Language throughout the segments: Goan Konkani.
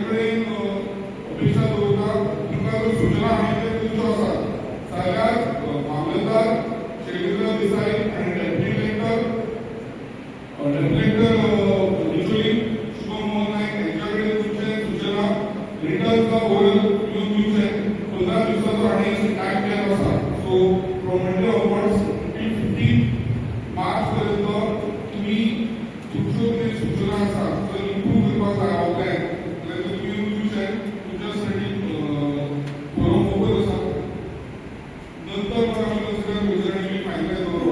कडेन अपेक्षा दवरता. तुमकां जर सुचना आहा ते तुमच्यो आसात जाल्यार मामलेदार शैलेंद्र देसाई आनी डेप्युटी कलेक्टर डिचोली शुभम मोहन नायक यांच्या कडेन तुमचे सूचना रिटन जावं ओरल येवन दिवचे. 15 दिवसाचो आनी टायम केलो आसा. So from Monday onwards till 15 March पर्यंत तुमी तुमच्यो कितें सूचना आसा, जर इम्प्रूव करपाक जाय हो प्लॅन जाल्यार तुमी येवन दिवचे. तुमच्या साठी फोरम ओपन आसा. नंतर मग आमी कन्सिडर करचे आनी फायनलायज करू.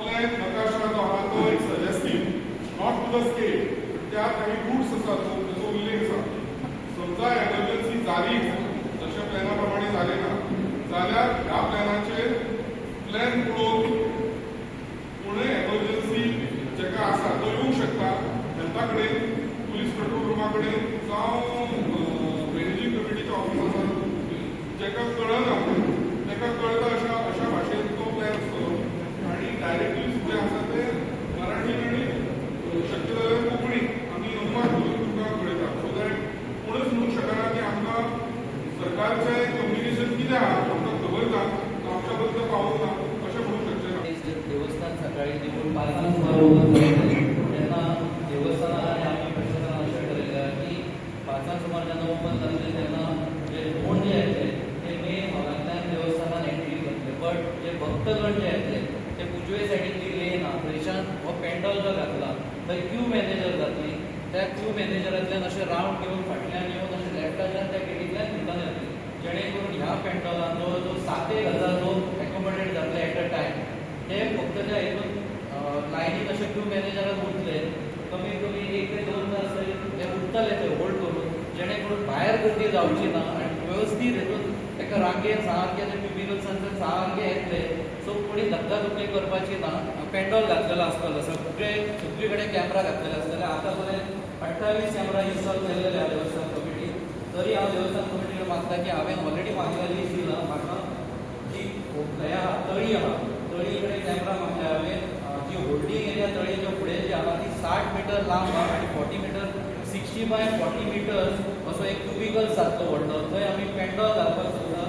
प्लॅन नकाशा जो आहा तो एक suggestive, not to the scale. त्या काही रूट्स आसात, ताचो उल्लेख आसा. समजा एमर्जन्सी जालीच, जशें प्लॅना प्रमाणे जालें ना जाल्यार ह्या प्लॅनाचेर, प्लॅन पळोवन कोणूय एमर्जन्सी जेका आसा तो येवंक शकता हेल्था कडेन, पुलीस कंट्रोल रुमा कडेन जावं मॅनेजींग कमिटीचे ऑफिस आसा. जेका कळना तेका कळटा अशा भाशेन तो प्लॅन आसतलो आनी डायरेक्टिव्स जे आसा ते मराठीन आनी शक्य जाल्यार कोंकणी आमी अनुवाद करून तुमकां कळयता, सो that कोणूच म्हणूंक शकना की आमकां सरकारचें कम्युनिकेशन कितें आहा आमकां खबर ना, आमच्या पर्यंत पावूंक ना, अशें म्हणूंक शकचे ना. देवस्थान सकाळी देवूळ 5 सुमार ओपन जातलें तेन्ना देवस्थानान आनी आमी प्रशासनान अशें ठरयलें की 5 सुमार जेन्ना ओपन जातलें तेन्ना जे धोंड जे येतले ते मेन हॉलांतल्यान देवस्थानान एंट्री करतले, बट जे भक्तगण जे येतले ते उजवे सायडीन जी लेन आहा थंयच्यान हो पेंडॉल जो घातला थंय क्यू मॅनेजर जातली. त्या क्यू मॅनेजरांतल्यान अशें रावंड घेवन फाटल्यान येवन अशें लेफ्टाच्यान त्या गेटींतल्यान भितर येतले, जेणे करून ह्या पेंडॉलान जवळ जवळ 7 एक हजार लोक एकोमोडेट जातले एट अ टायम. ते फक्त त्या हितून लायनीन अशे क्यू मॅनेजरान उरतले, कमीत कमी 1 ते 2 तास तरी ते उरतले ते होल्ड करून, जेणे करून भायर गर्दी जावची ना आनी व्यवस्थीत हितून एका रांगेन सारके ते क्युबिकल्सांतल्यान सारके येतले. सो कोणी धक्काधुक्की करपाची ना. पेंडॉल घातलेलो आसतलो, सगळे सगळी कडेन कॅमरा घातलेले आसतले. आतां पर्यंत 28 कॅमरा इन्स्टॉल केल्लेले आहा देवस्थान कमिटी. तरी हांव देवस्थान कमिटीकडे मागता की हांवें ऑलरेडी मागलेली लिस्ट दिला. म्हाका जी हे आहा, तळी आहा, तळी कडेन कॅमरा मागल्या हांवें. जी होल्डींग एरिया तळयेच्या फुडें जी आहा ती 60 मिटर लांब आहा आनी 40 meter, 60 by 40 meters असो एक क्युबिकल जातलो व्हडलो. थंय आमी पेंडॉल घालपाक सोदता.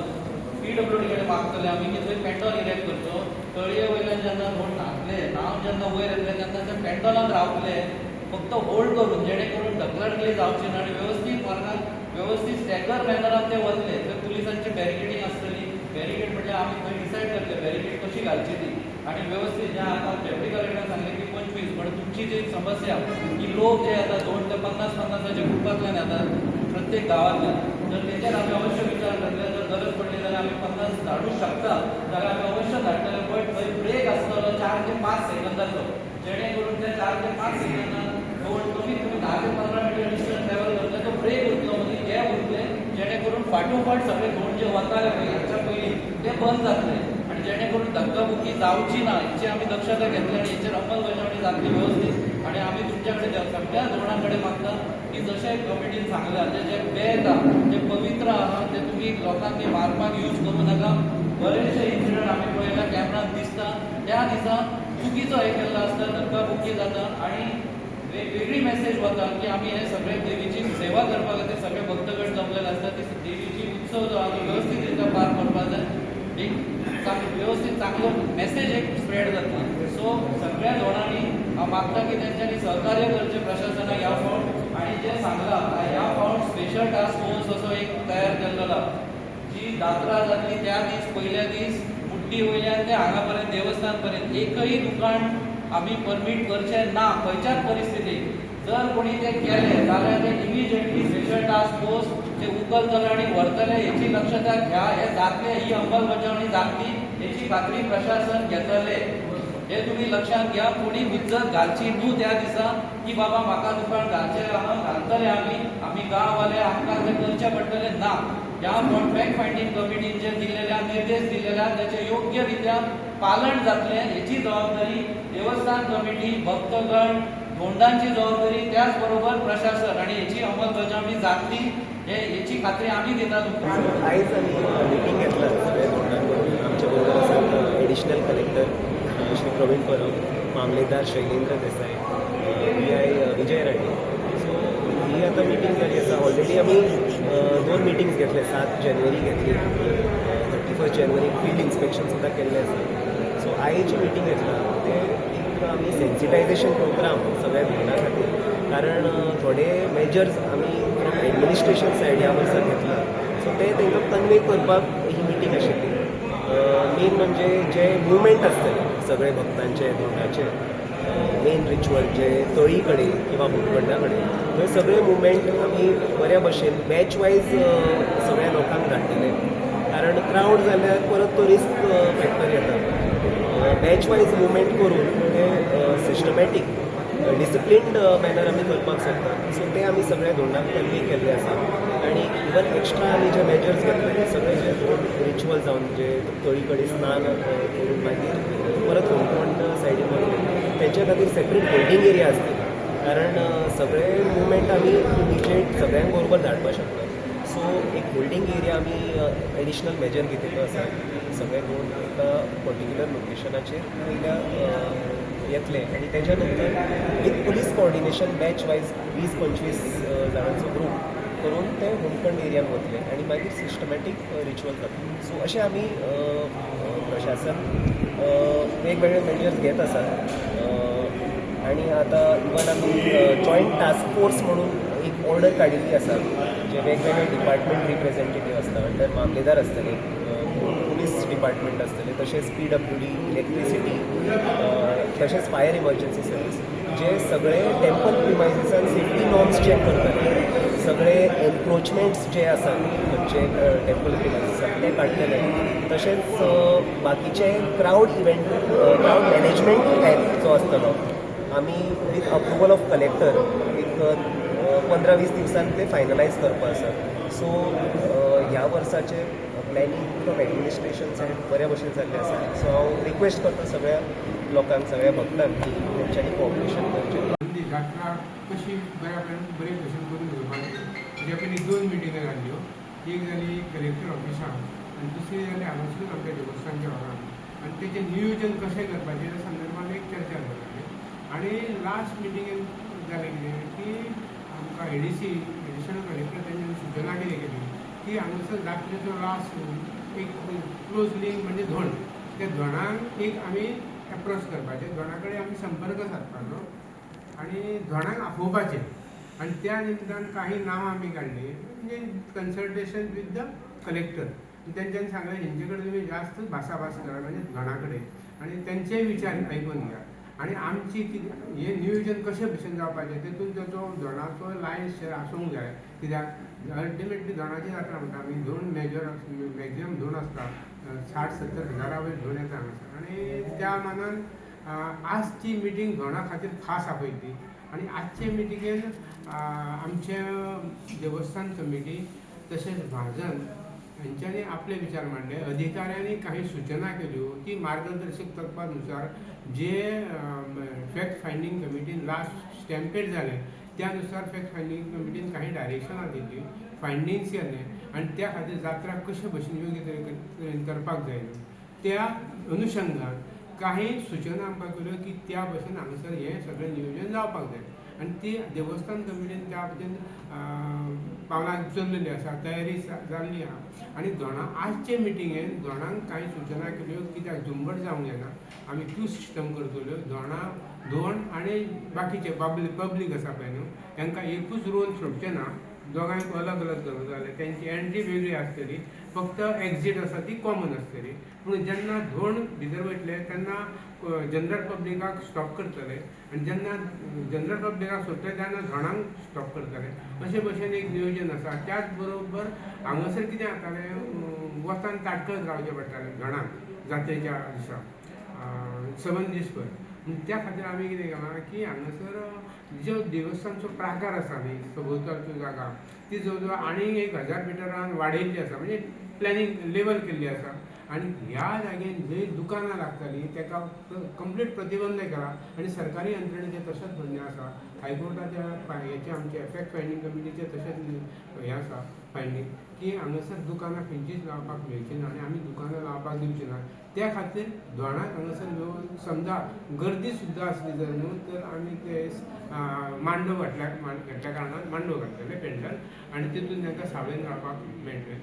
पीडब्ल्यूडी कडेन मागतले आमी की थंय पेंडॉल इरेक्ट करचो. तळये वयल्यान जेन्ना धोंड न्हातले, न्हावन जेन्ना वयर येतले तेन्ना ते पेंडॉलान रावतले फक्त होल्ड करून, जेणे करून ढकलढकली जावची ना आनी व्यवस्थीत मार्गान, व्यवस्थीत स्टॅगर मॅनरान ते वतले. थंय पुलिसांची बॅरिकेडींग आसतली. बॅरिकेड म्हणजे आमी थंय डिसायड करतले बॅरिकेड कशी घालची ती. आनी व्यवस्थीत जें आतां डेप्युटी कलेक्टरान सांगलें की 25, पण तुमची जी समस्या की लोक जे येतात 2 ते 50 50च्या ग्रुपांतल्यान येतात प्रत्येक गांवांतल्यान, तर तेचेर आमी अवश्य विचार करतले. जर गरज पडली जाल्यार आमी 50 धाडूंक शकता जाल्यार आमी अवश्य धाडटले, बट थंय ब्रेक आसतलो 4 ते 5 सेकंदाचो, जेणे करून त्या 4 ते 5 सेकंदान धोंड कमीत कमी 10 ते 15 मिटर डिस्टन्स ट्रॅव्हल करतले. तो ब्रेक उरतलो, मदीं गॅप उरतले, जेणे करून फाटोफाट सगळे धोंड जे वताले पळय ह्याच्या पयलीं ते बंद जातले आनी जेणे करून धक्काबुक्की जावची ना हेची आमी दक्षता घेतली आनी हेचेर अंमलबजावणी जातली व्यवस्थीत. आनी आमी तुमच्या कडेन, सगळ्या धोंडां कडेन मागता की जशें कमिटीन सांगलां, ते जे बेत आहा ते पवित्र आहा, ते तुमी लोकांनी मारपाक यूज करूं नाका. बरेचशे इन्सिडंट आमी पळयला, कॅमेरान दिसता. त्या दिसा चुकीचो हे केल्लो आसता, धक्काबुक्की जाता आनी वेगळी मेसेज वता की आमी हे सगळे देवीची सेवा करपा खातीर सगळे भक्तगण जमलेले आसता. ती देवीची उत्सव जो आहा तो व्यवस्थीत रित्या पार पडपाक जाय. एक व्यवस्थीत चांगलो मेसेज एक स्प्रेड जाता. सो सगळ्या धोंडांनी हांव मागता की तेंच्यांनी सहकार्य करचें प्रशासनाक ह्या फावट. आनी जें सांगलां, ह्या फावट स्पेशल टास्क फोर्स असो एक तयार केल्लो आहा. जी जात्रा जातली त्या दीस, पयल्या दीस मुड्डी वयल्यान ते हांगा पर्यंत, देवस्थान पर्यंत एकही दुकान आमी परमीट करचे ना खंयच्याच परिस्थितीक. जर कोणी ते केले जाल्यार ते इमिजिएटली स्पेशल टास्क फोर्स ते उखलतले आनी व्हरतले, हेची दक्षता घ्या. हे जातले, ही अंमलबजावणी जातली हेची खात्री प्रशासन घेतले, हे तुम्ही लक्षात घ्या. कोणी हुज्जत घालची न्हू त्या दिसा की बाबा म्हाका दुकान घालचें आहा, घालतले आमी, आमी गांववाले, आमकां ते करचें पडटलें. ना, ह्या फॅक्ट फायंडींग कमिटीन जे दिल्लेले निर्देश दिल्लेले आहा त्याचे योग्य रित्या पालन जातलें हेची जबाबदारी देवस्थान कमिटी, भक्तगण, धोंडांची जबाबदारी, त्याच बरोबर प्रशासन आणि हेची अंमलबजावणी जातली हे हेची खात्री आमी दिता तुमकां. आयज आमी मिटींग घेतला सगळ्या धोंडांबरोबर. आमच्या बरोबर आसात एडिशनल कलेक्टर श्री प्रवीण परब, मामलेदार Shailendra Desai, P I Vijay Rane. So ही आतां मिटींग जाली आसा ऑलरेडी. ऑलरेडी आमी 2 मिटिंग्स घेतले, 7 जानेवारी घेतली, 31 जानेवारी फिल्ड इन्स्पेक्शन सुद्दां केल्लें आसा. सो आयज जी मिटींग घेतला ते एक आमी सेन्सिटायझेशन प्रोग्राम सगळ्या धोंडा खातीर, कारण थोडे मेजर्स आमी फ्रॉम एडमिनिस्ट्रेशन सायड ह्या वर्सा घेतला, सो ते तांकां कन्वे करपाक ही मिटींग आशिल्ली. मेन म्हणजे जे मुवमेंट आसतले सगळे भक्तांचे धोंडाचे, मेन रिच्युअल जे तळी कडेन किंवा होमखंडा कडेन, थंय सगळे मुवमेंट आमी बऱ्या भशेन बॅच वायज सगळ्या लोकांक धाडटले, कारण क्रावड जाल्यार परत तो रिस्क फॅक्टर येता. बॅच वायज मुवमेंट करून ते सिस्टमॅटीक डिसिप्लिन्ड मॅनर आमी करपाक शकता. सो ते आमी सगळ्या धोंडाक कन्वे केल्ले आसा आनी इवन एक्स्ट्रा आमी जे मेजर्स घेतले ते सगळे जे धोंड रिच्युअल जावन जे तळी कडेन स्नान करून मागीर परत होमखंड सायडीन वतले, तेंच्या खातीर सेपरेट होल्डींग एरिया आसतली, कारण सगळे मुवमेंट आमी इमिजिएट सगळ्यांक बरोबर धाडपाक शकना. सो एक होल्डींग एरिया आमी एडिशनल मेजर घेतिल्लो आसा. सगळे धोंड एका पर्टिक्युलर लोकेशनाचेर वयल्या येतले आनी तेज्या नंतर with police coordination batch wise 20-25 जाणांचो ग्रूप करून ते होमखंड एरियान वतले आनी मागीर सिस्टमॅटीक रिच्युअल जाता. सो अशें आमी प्रशासन वेगवेगळे मेजर्स घेत आसात आनी आतां इवन आमी जॉयंट टास्क फोर्स म्हणून एक ऑर्डर काडिल्ली आसा, जे वेगवेगळे डिपार्टमेंट रिप्रेझेंटेटीव आसता, अंडर मामलेदार आसतले, पुलीस डिपार्टमेंट आसतले, तशेंच पीडब्ल्यूडी, इलेक्ट्रिसिटी, तशेंच फायर इमर्जन्सी सर्वीस, जे सगळे टेम्पल प्रिमायसीसान सेफ्टी नॉर्म्स चॅक करतले, सगळे एन्क्रोचमेंट्स जे आसा खंयचे टेम्पल प्रिमायसीसान ते काडटले, तशेंच बाकीचे crowd event, crowd management app जो आसतलो, आमी विथ अप्रुवल ऑफ कलेक्टर एक 15-20 दिवसान ते फायनलायज करपा आसा. सो ह्या वर्साचे प्लॅनिंग फ्रॉम एडमिनिस्ट्रेशन सायड बऱ्या भशेन जाल्लें आसा. सो हांव रिक्वेस्ट करता सगळ्या लोकांक, सगळ्या भक्तांक की तेंच्यांनी कॉपरेशन करचें. आनी जात्रा कशी बऱ्या बरे भशेन करून घेवपाची तेज्या पयलीं 2 मिटिंग्यो जाल्ल्यो. एक जाली कलेक्टर ऑफिसान आनी दुसरी जाली हांगासरूच आमच्या देवस्थानच्या हॉलान आनी तेजें नियोजन कशें करपाचें त्या संदर्भान एक चर्चा जाली. आनी लास्ट मिटिंगेन जालें कितें की आमकां एडीसी, एडिशनल कलेक्टर, तेंच्यांनी सुचना कितें केली की हांगासर जात्रेचो लास्ट एक क्लोज लिंक म्हणजे धोंड, त्या धोंडांक एक आमी एप्रोच करपाचें, धोंडा कडेन आमी संपर्क सादपाचो आनी धोंडांक आपोवपाचें. आनी त्या निमतान काही नांवां आमी काडलीं, म्हणजे कन्सल्टेशन विथ the collector. तेंच्यांनी सांगलें, हेंचे कडेन तुमी जास्त भासाभास करा, म्हणजे धोंडा कडेन, आनी तेंचेय विचार आयकून घ्या आनी आमची कितें हें नियोजन कशें भशेन जावपाचें तेतून तेचो धोंडाचो लायन्स शेर आसूंक जाय, कित्याक अल्टिमेटली धोंडाची जात्रा म्हणटा आमी. धोंड मेजर मॅक्झिमम धोंड आसता, 60-70 हजारा वयर धोंड येता हांगासर. आनी त्या मानान आजची मिटींग धोंडा खातीर खास आपयली आनी आजचे मिटिंगेन आमचे देवस्थान कमिटी तशेंच म्हाजन हांच्यांनी आपले विचार मांडले. अधिकाऱ्यांनी काही सुचना केल्यो की मार्गदर्शक तत्वानुसार जे फॅक्ट फायंडींग कमिटीन लास्ट स्टॅम्पेड जालें त्या नुसार फॅक्ट फायंडींग कमिटीन काही डायरेक्शनां दिली, फायंडींग्स केले आनी त्या खातीर जात्रा कशे भशेन योग्य तरेन करपाक जाय न्हू त्या अनुशंगान काही सुचना आमकां केल्यो की त्या भशेन हांगासर हें सगळें नियोजन जावपाक जाय. आनी ती देवस्थान कमिटीन त्या भशेन पावलां उचललेली आसा, तयारी जाल्ली आहा. आनी धोंडा आजचे मिटिंगेन धोंडांक कांय सुचना केल्यो, कित्याक झुंबड जावंक जायना, आमी क्यू सिस्टम करतल्यो. धोंडा धोंड आनी बाकीचे पब्लीक आसा पळय न्हू, तांकां एकूच रोवन सोडचें ना, दोगांयक अलग अलग धरलो जाल्यार तेंची एंट्री वेगळी आसतली, फक्त एक्झीट आसा ती कॉमन आसतली. पूण जेन्ना धोंड भितर वयतले तेन्ना जनरल पब्लिकाक स्टॉप करतले आनी जेन्ना जनरल पब्लिकाक सोडटले तेन्ना धोंडांक स्टॉप करतले, अशे भशेन एक नियोजन आसा. त्याच बरोबर हांगासर कितें जातालें, वतान ताटकळत रावचें पडटालें धोंडांक जात्रेच्या दिसा 7 दीस भर. त्या खातीर आमी कितें केलां की हांगासर जो देवस्थानचो प्राकार आसा न्ही, सभोवतालच्यो जागा ती जवळ जवळ आनीक 1000 मिटरान वाडयल्ली आसा, म्हणजे प्लॅनिंग लेवल केल्ली आसा. आनी ह्या जागेन जंय दुकानां लागतालीं ताका कंप्लीट प्रतिबंध केला आनी सरकारी यंत्रणेचें तशेंच म्हणणें आसा, हायकोर्टाच्या हेचें आमचे फॅक्ट फायंडींग कमिटीचें तशेंच हें आसा फायंडींग की हांगासर दुकानां खंयचीच लावपाक मेळची ना आनी आमी दुकानां लावपाक दिवची ना. त्या खातीर धोंडाक हांगासर येवन समजा गर्दी सुद्दां आसली जर न्हू तर आमी ते मांडो घातल्या घातल्या कारणान मांडो घातलेले पेंडल आनी तितून तांकां सावळेन रावपाक मेळटलें.